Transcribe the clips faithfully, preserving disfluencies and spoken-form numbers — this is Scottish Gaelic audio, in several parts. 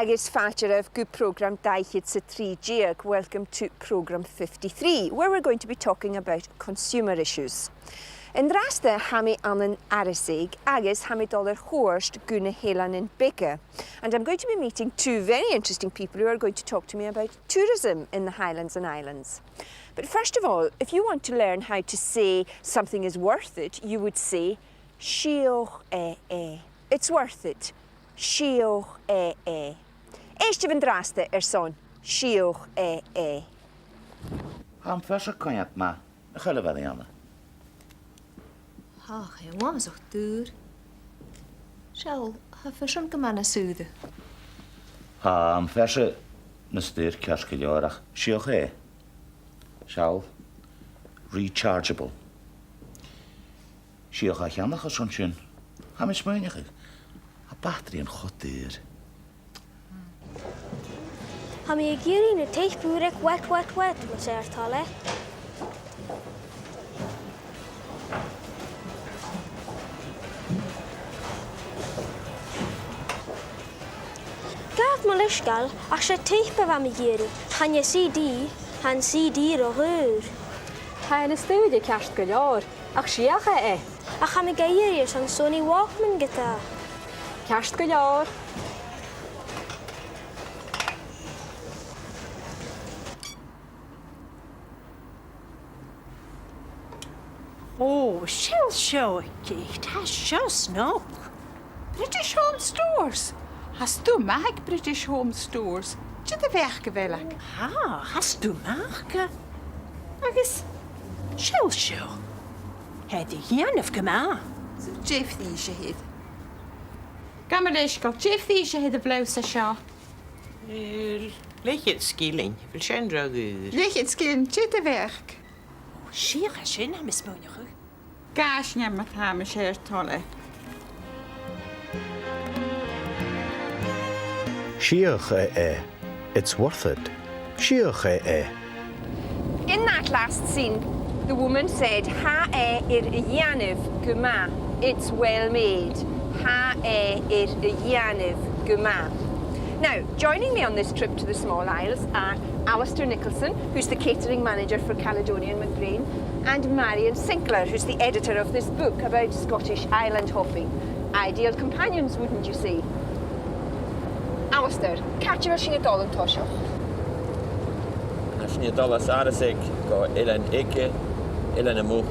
Agus fàilte oirbh gu prògram dà fhichead 's a trì deug. Welcome to programme fifty-three, where we're going to be talking about consumer issues. An-dràsta tha mi ann an Àrasaig agus tha mi a' dol air chuairt gu na h-Eileanan Beaga. And I'm going to be meeting two very interesting people who are going to talk to me about tourism in the Highlands and Islands. But first of all, if you want to learn how to say something is worth it, you would say, "'S fhiach e e." It's worth it. 'S fhiach e e. Èistibh an-dràsta airson "'S fhiach e e." Tha am fear seo a' coimhead math. A bheil a' bhean ann? Tha, tha e uabhasach daor. Seall, tha am fear sin gu math nas saoire. Tha am fear seo nas daoire ceart gu leòr, ach 's fhiach e. Seall. Rechargeable. 'S fhiach a cheannach airson sin. Tha mi a' smaoineachadh. Tha bataraidhean cho daor. Tha mi ag iarraidh na teip ùra aig Wet Wet Wet, mas e ur toil e. Gabh mo leisgeul, ach 's e teip a bha mi ag iarraidh, chan e C D, tha an C D ro dhaor. Tha e nas daoire ceart gu leòr, ach 's fhiach e e. Ach tha mi ga iarraidh airson Sony Walkman ge-tà. Ceart gu leòr. Ò, seall seo, a Cheit, tha seo snog. British Home Stores. Tha stuth math aig British Home Stores. Dè do bheachd, a Mheileag? Tha, tha stuth math aca. Agus seall seo. Tha e air a dhèanamh gu math. Dè a' phrìs a th' air? Gabh mo leisgeul, dè a' phrìs a th' air a' bhlobhsa seo? Eh, leth-cheud sgillinn. A bheil sin ro dhaor? Leth-cheud sgillinn, dè do bheachd? Ò, 's fhiach e sin, tha mi a' smaoineachadh. Gas, nam, ma-thà, mas e ur toil e. 'S fhiach e e. It's worth it. 'S fhiach e e. In that last scene, the woman said, "Tha e air a dhèanamh gu math." It's well made. Tha e air a dhèanamh gu math. Now, joining me on this trip to the Small Isles are Alistair Nicholson, who's the catering manager for Caledonian MacBrayne, and Marion Sinclair, who's the editor of this book about Scottish island hopping. Ideal companions, wouldn't you say? Alistair, càit a bheil sinn a' dol an toiseach? Tha sinn a' dol às Àrasaig gu Eilean Eige, Eilean nam Muc,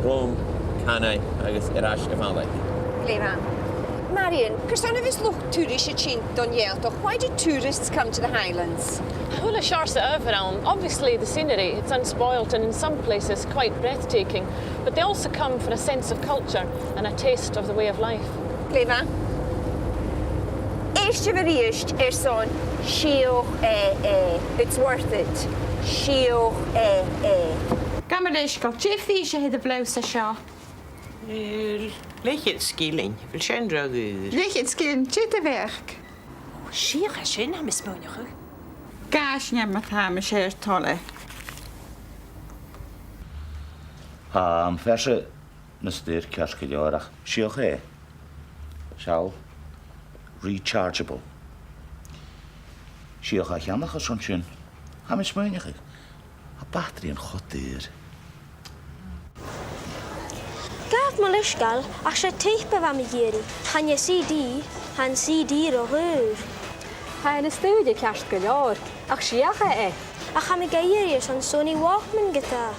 Rùm, Canaigh agus air ais a Mhalaig. Glè mhath. Marion, carson a bhios luchd-turais a' tighinn don Ghàidhealtachd? Why do tourists come to the Highlands? A h-uile seòrsa adhbhar ann. Obviously, the scenery, it's unspoilt and in some places quite breathtaking, but they also come for a sense of culture and a taste of the way of life. Glè mhath. Èistibh a-rithist airson "'S fhiach e e." It's worth it. 'S fhiach e e. Gabh mo leisgeul, dè a' phrìs a th' air a' bhlobhsa seo? Eh, leth-cheud sgillinn. A bheil sin ro dhaor? Leth-cheud sgillinn, dè do bheachd? Ò, 's fhiach e sin, tha mi a' smaoineachadh. Gas, nam, ma-thà, mas e ur toil e. Tha am fear seo nas daoire ceart gu leòr, ach 's fhiach e. Seall. Rechargeable. 'S fhiach a cheannach airson sin. Tha mi a' smaoineachadh. Tha bataraidhean cho daor. Gabh mo leisgeul, ach 's e teip a bha mi ag iarraidh, chan e C D, tha an C D ro dhaor. Tha e nas daoire ceart gu leòr, ach 's fhiach e e. Ach tha mi ga iarraidh airson Sony Walkman ge-tà.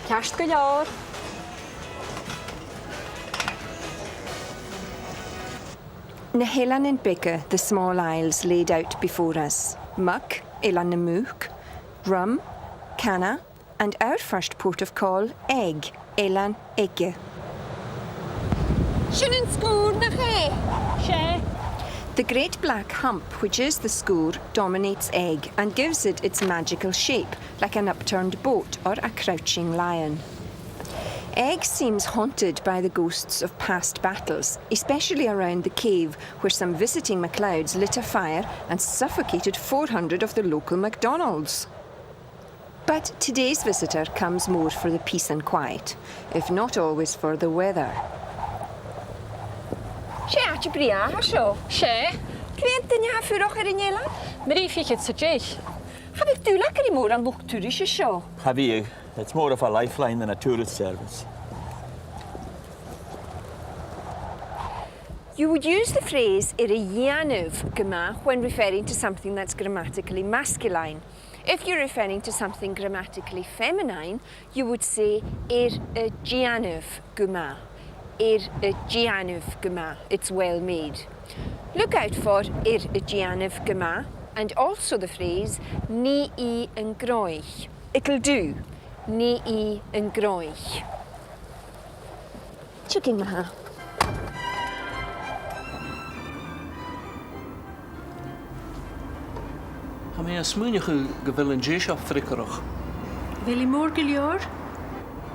Ceart gu leòr. Na h-Eileanan Beaga, the small isles laid out before us. Muck, Eilean nam Muc, Rum, Canna, and our first port of call, Eigg, Eilean Eige. Sin an sgùrr, nach e? 'S e. The great black hump, which is the sgùrr, dominates Eigg and gives it its magical shape, like an upturned boat or a crouching lion. Eigg seems haunted by the ghosts of past battles, especially around the cave where some visiting MacLeods lit a fire and suffocated four hundred of the local MacDonalds. But today's visitor comes more for the peace and quiet, if not always for the weather. 'S e àite brèagha a tha seo. 'S e. Cò mheud duine a tha a' fuireach air an eilean? Mu fichead 's a deich. Cha bhiodh dùil agad air mòran luchd-turais an seo. Cha bhiodh. It's more of a lifeline than a tourist service. You would use the phrase air a dhèanamh gu math when referring to something that's grammatically masculine. If you're referring to something grammatically feminine, you would say air a dèanamh gu math. Air a dèanamh gu math. It's well made. Look out for air a dèanamh gu math and also the phrase nì i an gnothach. It'll do. Nì i an gnothach. Tiugainn ma-thà. Tha mi a' smaoineachadh gu bheil an tè seo freagarrach. A bheil i mòr gu leòr?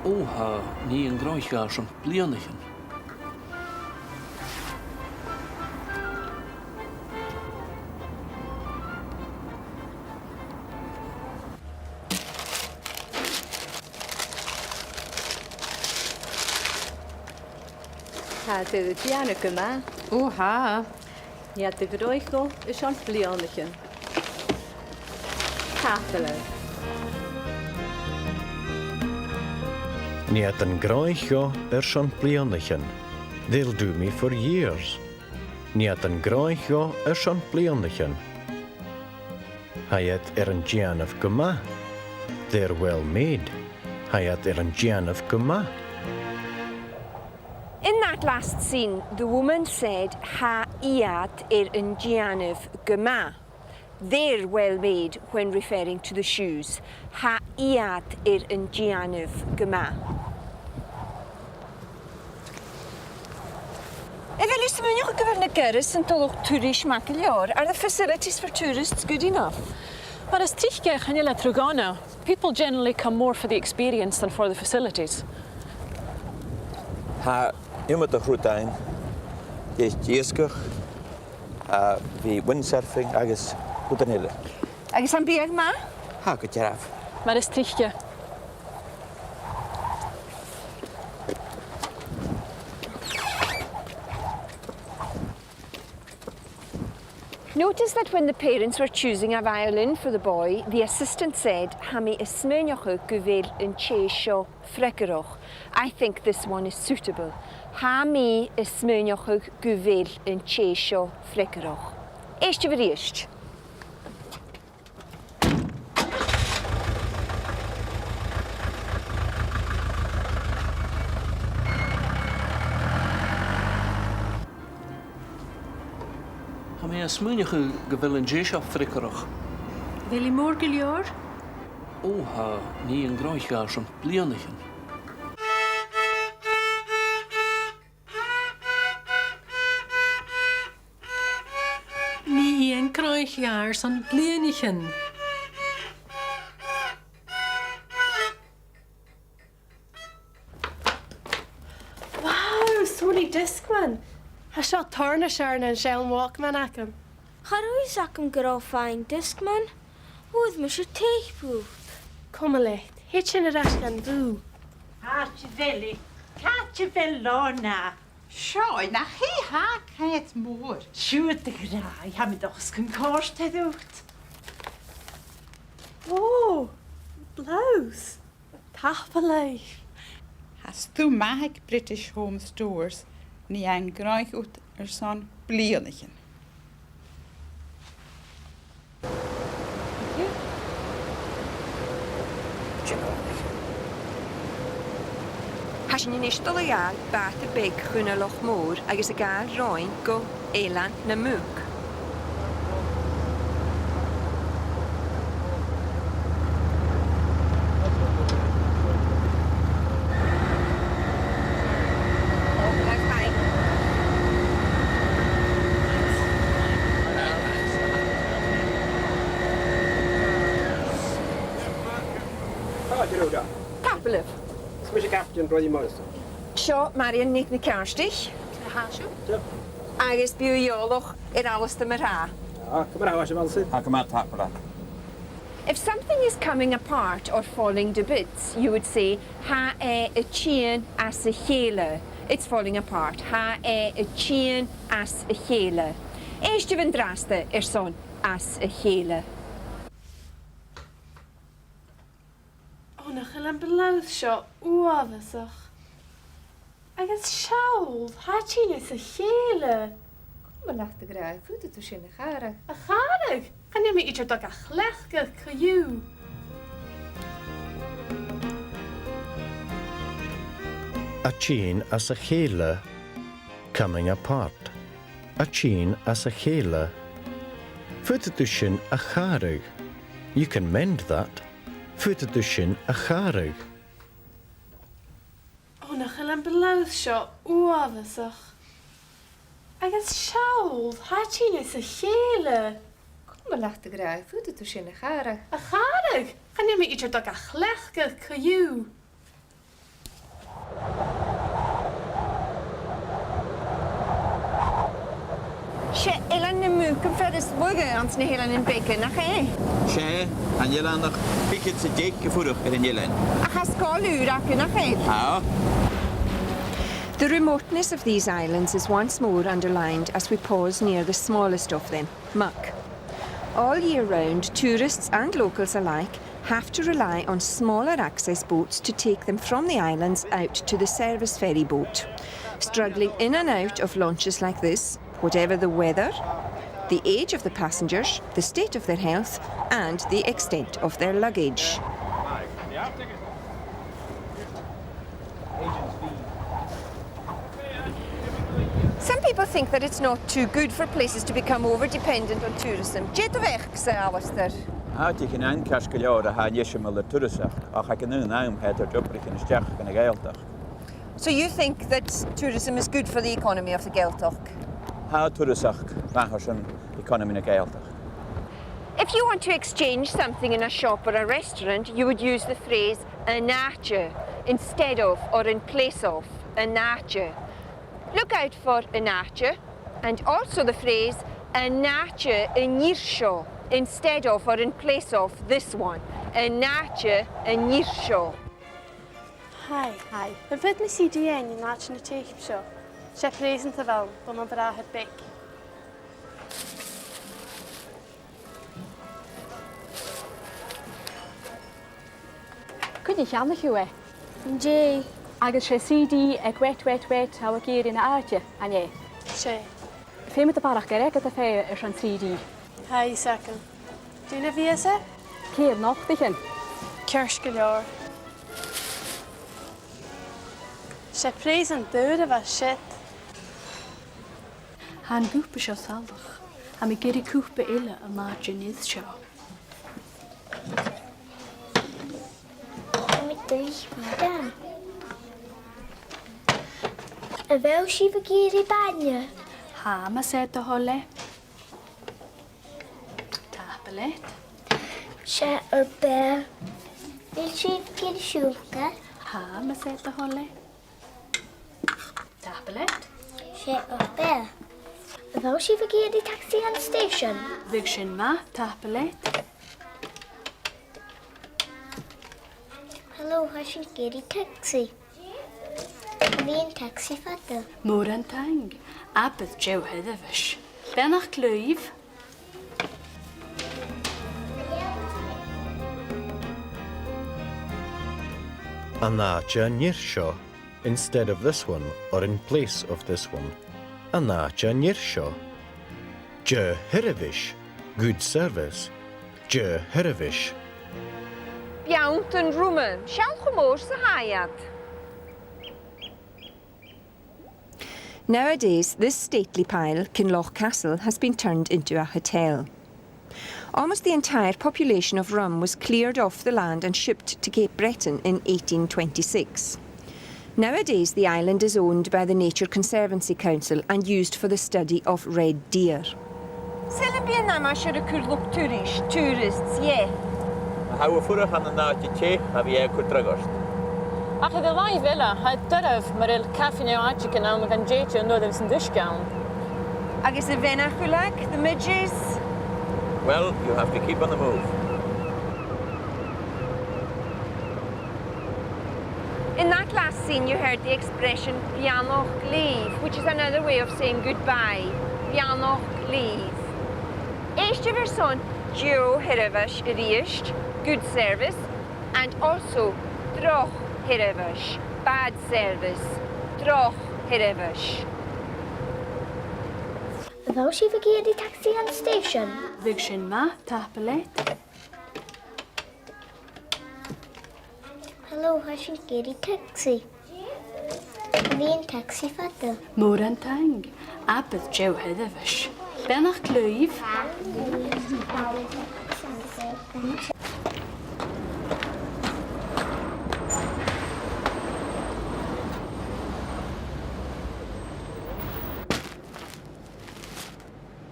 Ò, tha, nì i an gnothach airson bliadhnaichean. Tha iad air an dèanamh gu math. Ò, tha. Nì iad an gnothach dhomh airson bliadhnaichean. Tapadh leibh. Nì iad an gnothach dhomh airson bliadhnaichean. They'll do me for years. Nì iad an gnothach dhomh airson bliadhnaichean. Tha iad air an dèanamh gu math. They're well made. Tha iad air an dèanamh gu math. In that last scene, the woman said, tha iad air an dèanamh gu math. They're well made when referring to the shoes. Tha iad air an dèanamh gu math. A bheil thu a' smaoineachadh gu bheil na goireasan do luchd-turais math gu leòr? Are the facilities for tourists good enough? Mar as trice, chan eil e tro dhona. People generally come more for the experience than for the facilities. Tha iomadach rud ann, dè, dè iasgach, a bhith windsurfing agus rudan eile. Agus am biadh math? Tha gu dearbh. Mar as trice. Notice that when the parents were choosing a violin for the boy, the assistant said, tha mi a' smaoineachadh gu bheil an tè seo freagarrach. I think this one is suitable. Tha mi a' smaoineachadh gu bheil an tè seo freagarrach. Èistibh a-rithist. Tha mi a' smaoineachadh gu bheil an tè seo freagarrach. A bheil i mòr gu leòr? Ò, tha, nì i an gnothach airson bliadhnaichean. Nì i an gnothach airson bliadhnaichean. Wow, Sony Discman! Tha seo tòrr nas fheàrr na an seann Walkman agam. Cha robh fhios agam gun robh thu a' faighinn Discman. Fhuair mise teip dhut. Coma leat, thèid sinn air ais dhan bhùth. Càit a bheil i? Càit a bheil Lorna? Seo, nach i tha ceart gu leòr. Siuthad, a ghràidh, tha mi an dòchas gun còrd i riut. Ò, blouse. Tapadh leibh. Tha stuth math aig British Home Stores, nì e an gnothach dhut airson bliadhnaichean. Tha sinn a-nis a' dol a ghabhail bàta beag chun an Loch Mhòir agus a' gabhail roinn gu Eilean nam Muc. Tapadh leibh. Is mise Captain Roy Morrison. Seo Marion NicAonghais. Tha sibh. Agus bidh thu eòlach air Alasdair mar-thà. Ah, ciamar a tha sibh, Alasdair? Tha gu math, tapadh leat. If something is coming apart or falling to bits, you would say, tha e a' tighinn às a chèile. It's falling apart. Tha e a' tighinn às a chèile. Èistibh an-dràsta airson Às a Chèile. Ò, nach eil am blouse seo uabhasach. Agus seall, tha i a' tighinn às a chèile. Coma leat, a ghràidh, faodaidh tu sin a chàradh. A chàradh? Chan eil mi idir dol ga chleachdadh co-dhiù. A' tighinn às a chèile, coming apart. A' tighinn às a chèile. Faodaidh tu sin a chàradh. You can mend that. Faodaidh tu sin a chàradh. Ò, nach eil am blouse seo uabhasach. Agus seall, tha i a' tighinn às a chèile. Coma leat, a ghràidh, faodaidh tu sin a chàradh. A chàradh? Chan eil mi idir dol ga chleachdadh co-dhiù. 'S e Eilean nam Mucan fear as lugha anns na h-Eileanan Beaga, nach e? 'S e, an t-eileanach fichead 's a deich a' fuireach air an eilean. Ach tha sgoil ùr aca, nach eil? Tha. The remoteness of these islands is once more underlined as we pause near the smallest of them, Muck. All year round, tourists and locals alike have to rely on smaller access boats to take them from the islands out to the service ferry boat. Struggling in and out of launches like this, whatever the weather, the age of the passengers, the state of their health, and the extent of their luggage. Some people think that it's not too good for places to become over-dependent on tourism. Dè do bheachd-sa, Alasdair? Tha, tha e ceart gu leòr a tha an eisimeil air turasachd, ach aig an aon àm tha e a' toirt obraichean a-steach dhan a' Ghàidhealtachd. So you think that tourism is good for the economy of the Gàidhealtachd? Tha turasachd math airson economy na Gàidhealtachd. If you want to exchange something in a shop or a restaurant, you would use the phrase an àite instead of or in place of, an àite. Look out for an àite and also the phrase an àite an fhir seo instead of or in place of this one. An àite an fhir seo. Hi. Hi. Am faod mi CD fhaighinn an àite na teip seo? 'S e preusant a bh' ann dhan a' bhràthair beag. Cuin a cheannaich thu e? An-dè. Agus 's e CD aig Wet Wet Wet a tha thu ag iarraidh, an àite, an e? 'S e. Feumaidh tu barrachd airgead a phàigheadh airson CD. Tha fhios agam. Dè na bhios e? Ceithir notaichean. Ceart gu leòr. 'S e preusant daor a bha siud. Tha an cupa seo salach. Tha mi ag iarraidh cupa eile an àite an fhir seo. A bheil sibh ag iarraidh bainne? Tha, mas e do thoil e. Tapadh leat. 'S e ur beatha. A bheil sibh ag iarraidh siùcar? Tha, mas e do thoil e. Tapadh leat. 'S e ur beatha. A bheil sibh ag iarraidh tacsaidh dhan stèisean? Bhiodh sin math, tapadh leat. Hello, tha sinn ag iarraidh tacsaidh. Bidh an tacsaidh fada. Mòran taing. Abair deagh sheirbheis. Beannachd leibh. An àite an fhir seo, instead of this one, or in place of this one. An àite an fhir seo. Deagh sheirbheis, good service. Deagh sheirbheis. Beanntan rùm, seall cho mòr 's a tha iad. Nowadays, this stately pile, Kinloch Castle, has been turned into a hotel. Almost the entire population of Rum was cleared off the land and shipped to Cape Breton in eighteen twenty-six. Nowadays, the island is owned by the Nature Conservancy Council and used for the study of red deer. Saoil am bi an aimsir a' cur luchd-turais, tourists, yeah? Tha thu a' fuireach ann an àite teth, cha bhi e a' cur dragh ort. Ach air an làimh eile, tha e doirbh mura bheil cafaidhean no àiteachan ann gan dèideadh nuair a bhios an t-uisge ann. Agus a' bhean-uidheam, the midges? Well, you have to keep on the move. In that last scene, you heard the expression beannachd leibh, which is another way of saying goodbye. Beannachd Leave. Èistibh airson deagh sheirbheis a-rithist, good service, and also droch sheirbheis, bad service, droch sheirbheis. A bheil sibh ag iarraidh tacsaidh an station? Bhiodh sin math, tapadh leat. Hello, tha sinn ag iarraidh tacsaidh. Bidh an tacsaidh fada. Mòran taing. Abair deagh sheirbheis. Beannachd leibh.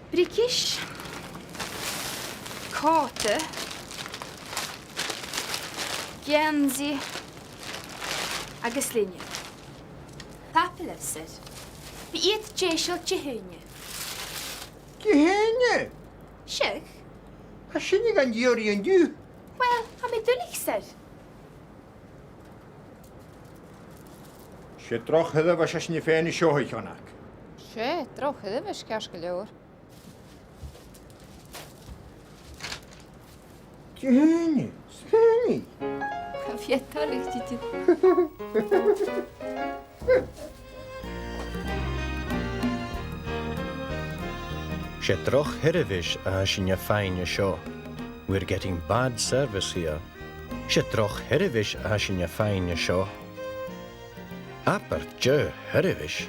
Briogais, còta, geansaidh agus linne. Tapadh leibh, sir. Bidh iad deiseil Dihaoine. Dihaoine? Seadh. Tha sinne gan iarraidh an-diugh. Uill, tha mi duilich, sir. 'S e droch sheirbheis a tha sinn a' faighinn an seo, a Cheannach. 'S e droch sheirbheis, ceart gu leòr. Dihaoine, Spenny. Cha bhi e toilichte. 'S e droch sheirbheis a tha sinn a' faighinn an seo. We're getting bad service here. 'S e droch sheirbheis a tha sinn a' faighinn an seo. Abair deagh sheirbheis.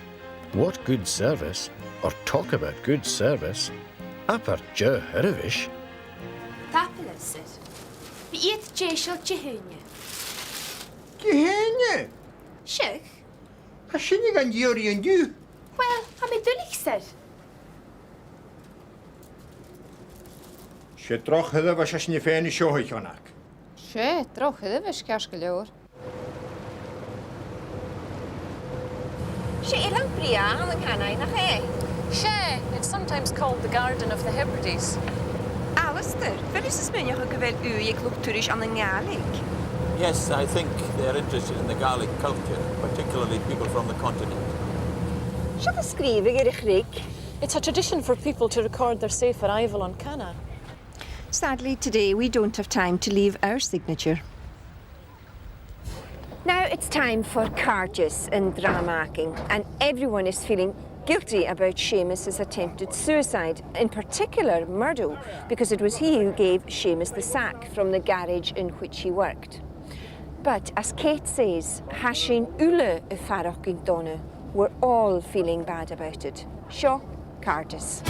What good service, or talk about good service. Abair deagh sheirbheis. Tapadh leibh, sir. Bidh iad deiseil Dihaoine. Dihaoine? Seadh. Tha sinne gan iarraidh an-diugh. Uill, tha mi duilich, sir. 'S e droch sheirbheis a tha sinn a' faighinn an seo, a Cheannach. 'S e droch sheirbheis, ceart gu leòr. 'S e eilean brèagha a th' ann an Canaigh, nach e? 'S e, it's sometimes called the Garden of the Hebrides. Alasdair, a bheil thusa a' smaoineachadh gu bheil ùidh aig luchd-turais ann an Gàidhlig? Yes, I think they're interested in the Gaelic culture, particularly people from the continent. Seo a' sgrìobhadh air a' chreig. It's a tradition for people to record their safe arrival on Canna. Sadly, today we don't have time to leave our signature. Now it's time for Càirdeas an dràma againn, and everyone is feeling guilty about Seumas's attempted suicide, in particular Murdo, because it was he who gave Seumas the sack from the garage in which he worked. But as Kate says, tha sinn uile a' faireachdainn dona. We're all feeling bad about it. Seo Càirdeas.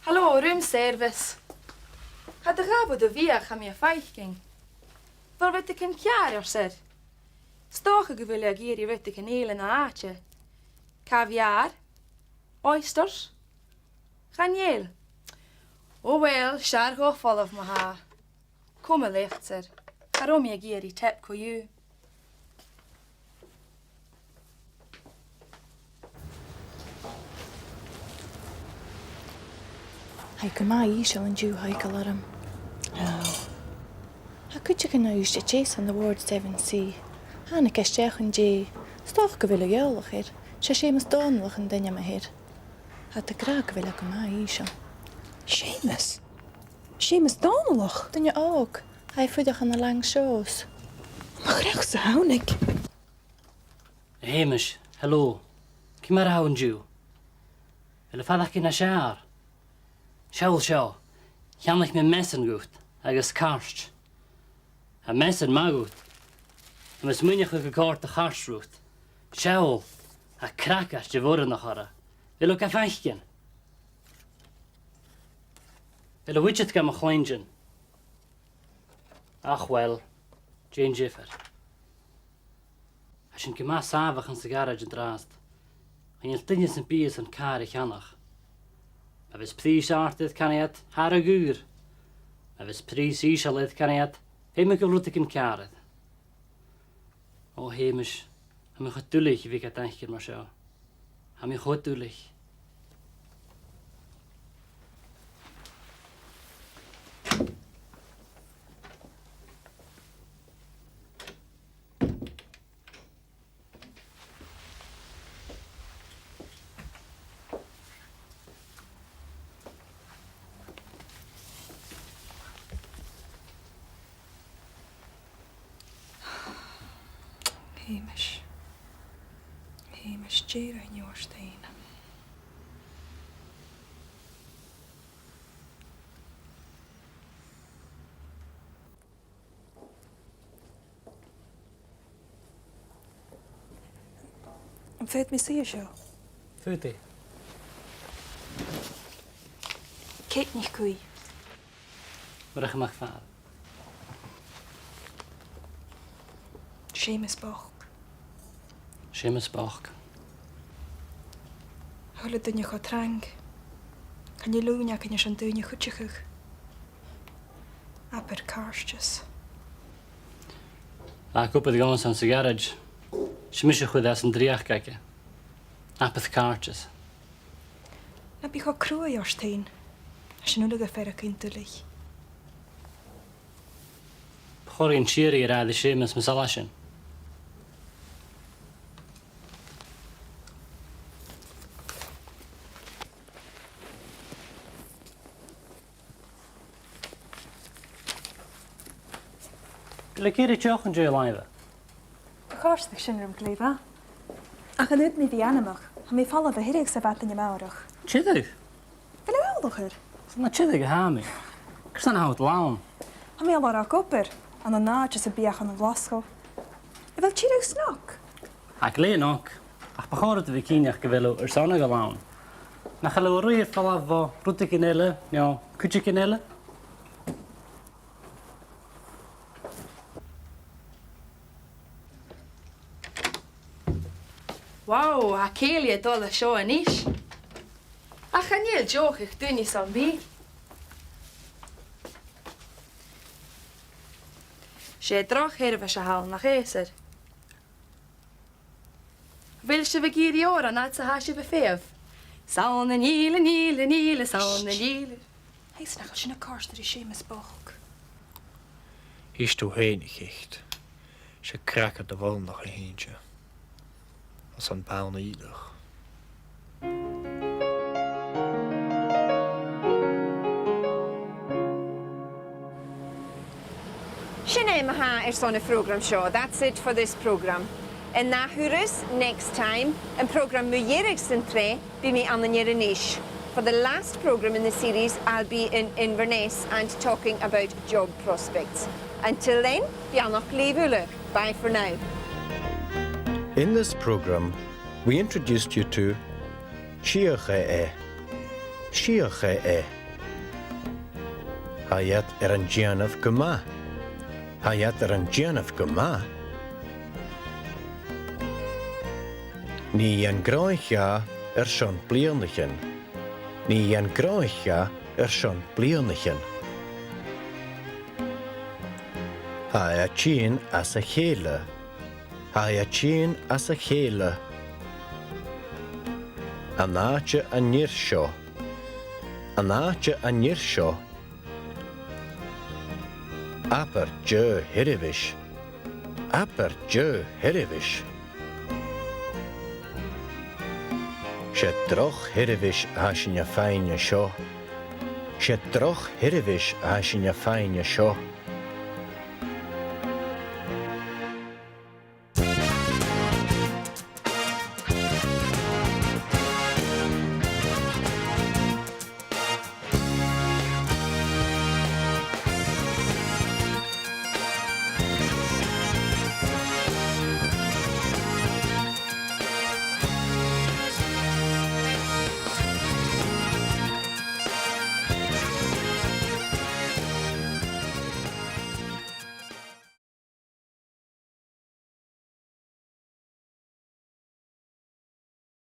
Hello, room service. Cha do ghabh thu do bhiadh, tha mi a' faicinn. A bheil rudeigin ceàrr ort, sir? 'S dòcha gu bheil thu ag iarraidh rudeigin eile na àite. Caviar? Oysters? Chan eil? Oh well, 's fheàrr dhomh falbh ma-thà. Coma leat, sir. Cha robh mi ag iarraidh tip co-dhiù. Tha i gu math ìosal an-diugh, tha eagal orm. Oh. Tha cuideigin a-nis a' tighinn às an Ward seven C. Thàinig e a-steach an-dè. 'S dòcha gu bheil thu eòlach air. 'S e Seumas Dòmhnallach an t-ainm a th' air. Tha iad ag ràdh gu bheil e gu math ìosal. Seumas? Seumas Dòmhnallach? Duine òg. Tha e a' fuireach ann an Langshows. Mo chreach-sa thàinig. A Sheumais, hello. Ciamar a tha thu an-diugh? A bheil thu a' faireachdainn nas fheàrr? Seall seo. Cheannaich mi measan dhut, agus cairt. Tha measan math dhut. Tha mi a' smaoineachadh gun còrd a' chairt riut. Seall, tha craic às do bhoireannach orra. A bheil thu ga faicinn? A bheil thu idir gam chluinntinn? Ach uill, dè an diofar? Tha sinn gu math sàmhach anns a' gharaids an-dràsta. Chan eil duine sam bith san càr a cheannach. Ma bhios prìs àrd air, canaidh iad, thar a' ghaoir. Ma bhios prìs ìosal air, canaidh iad, feumaidh gu bheil rudeigin ceàrr air. Ò, Sheumais, tha mi cho duilich a bhith gad fhaicinn mar seo. Tha mi cho duilich. Seumas. Seumas, dè rinn thu ort fhèin? Am faod mi suidhe seo? Faodaidh. Ceit NicAoidh. Murchadh MacPhàil. Seumas bochd. Seumas bochd. A h-uile duine cho trang. Chan eil ùine againn airson daoine a chuideachadh. Abair càirdeas. Bha e ag obair dhòmhsa anns a' gharaids. 'S e mise a chuir às an dreuchd aige. Abair càirdeas. Na bi cho cruaidh ort fhèin. Tha sinn uile gu feargach air an duilich. Bu chòir dhuinn tìoraidh a ràdh ri Seumas mas fhàs e sin. Bheil e ag iarraidh deoch an dèidh làimhe? Bu chòir sin rium glè mhath. Ach an urrainn dhomh a bhith anmoch, tha mi a' falbh a Thiriodh sa mhadainn a-màireach. Tiriodh? Bheil thu eòlach air? 'S ann à Tiriodh a tha mi. Carson a tha thu a' dol ann? Tha mi a' lorg obair ann an àite sam bith ach ann an Glaschu. A bheil Tiriodh snog? Tha e glè shnog, ach bu chòir dhut a bhith cinnteach gu bheil thu airson a dhol ann. Nach eil thu a-riamh a' falbh bho rudeigin eile, no cuideigin eile? Wow, tha cèilidh a' dol an seo a-nis. Ach chan eil deoch aig duine sam bith. 'S e droch sheirbheis a th' ann, nach e, sir? A bheil sibh ag iarraidh òran fhad 's a tha sibh a' feitheamh? 'S ann an Ìle, an Ìle, an Ìle, 's ann an Ìle. Tha fhios nach eil sin a' còrdadh ri Seumas bochd. Ist thu fhèin, a Cheit. 'S e craicinn do bhoireannach a th' innte. Às a' bhann Ìleach. Sin e ma-thà airson a' phrògraim seo. That's it for this programme. An ath thuras, next time, am prògram mu dheireadh san t-sreath, bidh mi ann an Inbhir Nis. For the last programme in the series, I'll be in Inverness and talking about job prospects. Until then, beannachd leibh uile. Bye for now. In this programme, we introduced you to Sìoch e e. Sìoch e e. Tha iad air an dèanamh gu math. Tha iad air an dèanamh gu math. Nì iad an gnothach airson bliadhnaichean. Nì iad an gnothach airson bliadhnaichean. Tha e a' tighinn às a chèile. Tha e a' tighinn às a chèile. An àite an fhir seo. An àite an fhir seo. Abair deagh sheirbheis. Abair deagh sheirbheis. 'S e droch sheirbheis a tha sinn a' faighinn an seo. 'S e droch sheirbheis a tha sinn a' faighinn an seo.